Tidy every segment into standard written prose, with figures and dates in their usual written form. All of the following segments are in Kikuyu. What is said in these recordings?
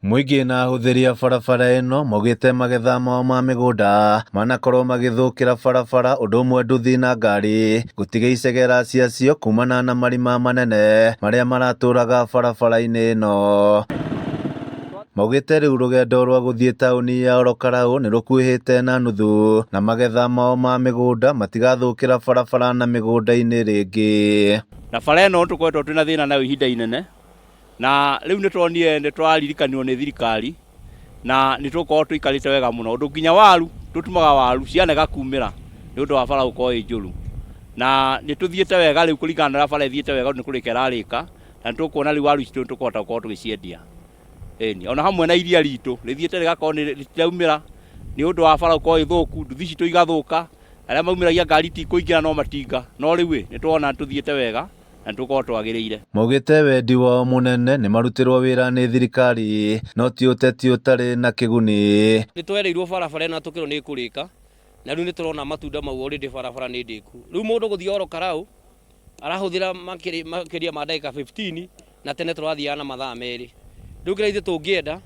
Mũingĩ na ahũthĩri a barabara ĩno maugĩte magetha mao ma mĩgũnda manakorwo magĩthũkĩra barabara ũndũ ũmwe nduthi na ngari gũtiga icegera ciacio kumana na marima manene marĩa maratũraga barabara-inĩ ĩno. Maugĩte rĩu rũgendo rwa gũthiĩ taũni ya Orokarau nĩ rũkuhĩte na nuthu na magetha mao ma mĩgũnda matigathũkĩra barabara na mĩgũnda-inĩ rĩngĩ. Na bara ĩno tũkoretwo twĩna thĩna nayo ihinda inene na rĩu nĩ tuonire nĩ twaririkanirwo nĩ thirikari na nĩ tũgũkorwo tũikarĩte wega mũno ũndũ nginya waru tũtumaga waru cianega kumĩra nĩ ũndũ wa bara gũkorwo ĩ njũru na nĩ tũthiĩte wega rĩu kũringana na ũrĩa bara ĩthiĩte wega nĩ kũrĩka ĩrarĩka na nĩ tũkuona rĩu waru citũ nĩ tũkũhota gũkorwo tũgĩciendia ĩni ona hamwe na iria ritũ rĩthiĩte rĩgakorwo rĩtiraumĩra nĩ ũndũ wa bara gũkorwo ĩ thũku nduthi citũ igathũka arĩa maumĩragia ngari tikũingĩra no matinga no rĩu ĩ nĩ tũrona nĩ tũthiĩte wega na nĩ tũgũkorwo twagĩrĩire. Maugĩte wendi wao mũnene nĩ marutĩrwo wĩra nĩ thirikari no ti ũteti ũtarĩ na kĩguni. Nĩ twereirwo barabara ĩno na tũkĩrwo nĩ ĩkũrĩka na rĩu nĩ tũrona matunda mau already barabara nĩ ndĩku. Rĩu mũndũ gũthiĩ Oro Karau arahũthĩra makĩria ma ndagĩka 15 na tene tũrathiaga na mathaa merĩ. Rĩu kĩrĩa ithuĩ tũngĩenda,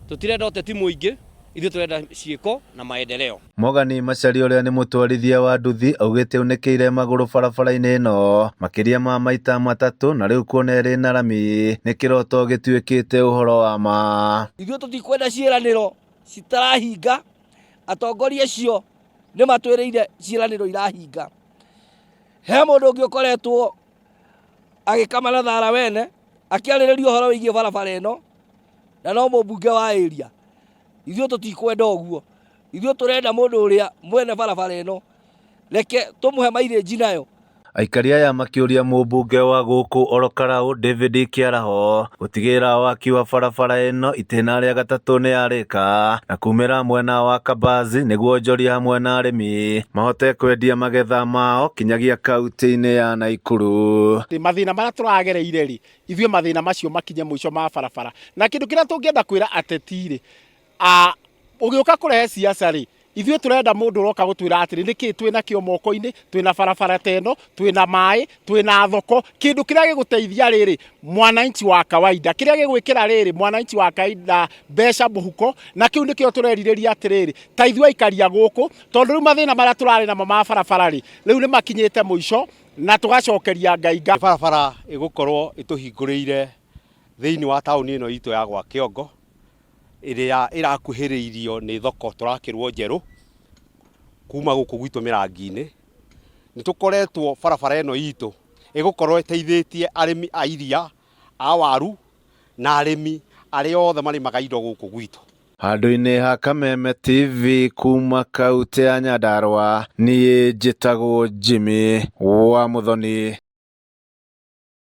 tũtirenda ũteti mũingĩ, ithuĩ tũrenda ciĩko na maendeleo. Morgan Macharia ũrĩa nĩ mũtwarithia wa nduthi augĩte aunĩkĩire magũrũ barabara-inĩ ĩno makĩria ma maita matatũ na rĩu kuona ĩrĩ na rami nĩ kĩroto gĩtuĩkĩte ũhoro wa ma. Ithuĩ tũtikwenda ciĩranĩro citarahinga, atongoria acio nĩ matwĩrĩire ciĩranĩro irahinga. He mũndũ ũngĩ ũkoretwo agĩkama na thara wene akĩarĩrĩria ũhoro wĩgiĩ barabara ĩno na no mũmbunge wa area. Ithuĩ tũtikwenda ũguo. Ithuĩ tũrenda mũndũ ũrĩa mwene barabara ĩno, reke tũmũhe mairĩnji nayo. Aikari aya makĩũria mũmbunge wa gũkũ Orokarau David Kĩaraho gũtigĩrĩra waki wa barabara ĩno itĩna rĩa gatatũ nĩ yarĩka na kumĩra mwena wa Kabazi nĩguo onjoria hamwe na arĩmi mahote kwendia magetha mao kinyagia kaunti-inĩ ya Naikuru. Mathĩna marĩa tũragereire rĩ, ithuĩ mathĩna macio makinye mũico ma barabara. Na kĩndũ kĩrĩa tũngĩenda kwĩra ateti rĩ, ũgĩũka kũrehe siasa rĩ, ithuĩ tũrenda mũndũ ũroka gũtwĩra atĩrĩ, nĩkĩ twĩnakĩo moko-inĩ, twĩna barabara ta ĩno, twĩna maĩ, twĩna thoko, kĩndũ kĩrĩa gĩgũteithia rĩrĩ mwananchi wa kawaida, kĩrĩa gĩgwĩkĩra rĩrĩ mwananchi wa kawaida mbeca mũhuko, na kĩu nĩkĩo tũrerirĩria atĩrĩrĩ, ta ithuĩ aikari a gũkũ, tondũ rĩu mathĩna marĩa tũrarĩ namo ma barabara rĩ, rĩu nĩ makinyĩte mũico, na tũgacokeria Ngai ngatho. Barabara ĩgũkorwo ĩtũhingũrĩire thĩinĩ wa taũni ĩno itũ ya gwa Kĩongo, ĩrĩa ĩrakuhĩrĩirio nĩ thoko tũrakĩrwo njerũ kuma gũkũ gwitũ Mĩrangi-inĩ. Nĩ tũkoretwo barabara ĩno itũ ĩgũkorwo ĩteithĩtie arĩmi a iria, a waru na arĩmi arĩa othe marĩmaga indo gũkũ gwitũ. Handũ-inĩ ha Kameme TV kuma kautĩ ya Nyandarua, niĩ njĩtagwo Jimmy wa Muthoni.